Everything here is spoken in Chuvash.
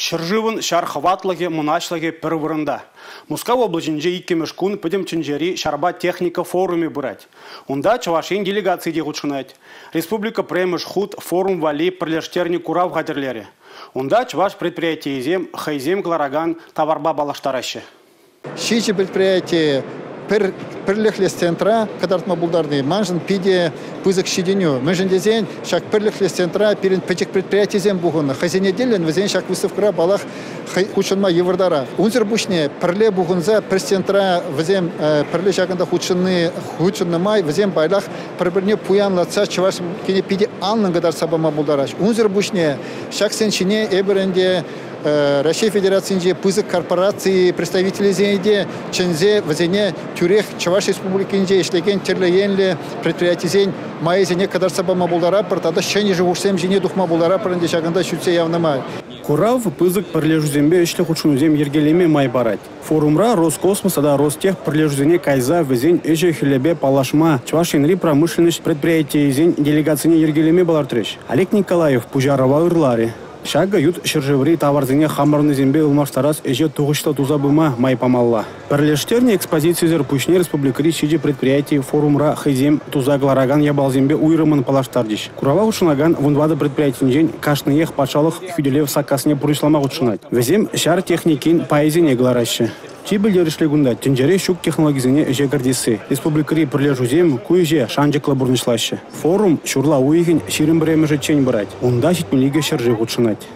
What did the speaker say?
Ҫӗршывӑн ҫар хӑватлӑхӗ, мӑнаҫлӑхӗ пӗр вырӑнта. Мускав облаҫӗнче иккӗмӗш кун Пӗтӗм тӗнчери ҫарпа техника форумӗ пырать. Унта Чӑваш Ен делегацийӗ те хутшӑнать. Республика пӗрремӗш хут форум валли пӗрлештернӗ курав хатӗрлерӗ. Унта чӑваш предприятийӗсем хӑйсем кӑларакан таварпа паллаштараҫҫӗ. 7 предприяти пӗрлӗхлӗ стендра кӑтартма пултарни маншӑн питӗ пысӑк ҫитӗнӳ. Мӗншӗн тесен ҫак пӗрлӗхлӗ стендра пирӗн пӗчӗк предприятисем пухӑннӑ. Хӑйсене тӗллӗн вӗсен ҫак выставкӑра паллах хутшӑнма йывӑртарах. Унсӑр пуҫне пӗрле пухӑнса пӗр стендра вӗсем пӗрле ҫакӑнта хутшӑннӑ май вӗсем пайлах пӗр-пӗрне пуянлатса Чӑваш Ене питӗ анлӑн кӑтартса пама пултараҫ. Унсӑр пуҫне ҫаксен ҫине эпир ӗнтӗ Раҫҫей Федерацийӗнчи пысӑк корпораци представителӗсене те чӗнсе вӗсене тӳрех Чӑваш Республикинче ӗҫлекен тӗрлӗ енлӗ предприятисен майӗсене кӑтартса пама пултаратпӑр тата ҫӗнӗ шухӑшсем ҫине тухма пултаратпӑр ӗнтӗ ҫакӑнта сӳтсе явнӑ май. Курав пысӑк пӗрлешӳсемпе ӗҫлӗ хутшӑнусем йӗркелеме май парать. Форумра Роскосмос тата Ростех пӗрлешӳсене кайса вӗсен ӗҫӗ-хӗлӗпе паллашма Чӑваш Енри промышленноҫ предприятийӗсен делегацине йӗркелеме палӑртрӗҫ. Олег Николаев пуҫарӑва ырларӗ. Ҫакӑ ют ҫӗршыври таварсене хамӑрӑннисемпе ылмаштарас ӗҫе тухӑҫлӑ туса пыма май памалла. Пӗрлештернӗ экспозицисӗр пуҫне республикӑри 7 предприяти форумра хӑйсем туса кӑларакан япаласемпе уйрӑммӑн паллаштарчӗҫ. Курава хутшӑнакан 14 предприятинчен кашниех патшалӑх хӳтӗлев саккасне пурнӑҫлама хутшӑнать. Вӗсем ҫар техникин пайӗсене кӑлараҫҫӗ. Чи пӗлтерӗшли кунта – тӗнчере ҫук технологисене ӗҫе кӗртесси. Республикӑри пӗрлешӳсем ку ӗҫе шанчӑклӑ пурнӑҫлаҫҫӗ. Форум ҫурла уйӑхӗн 21-мӗшӗччен пырать. Унта 72 ҫӗршыв хутшӑнать.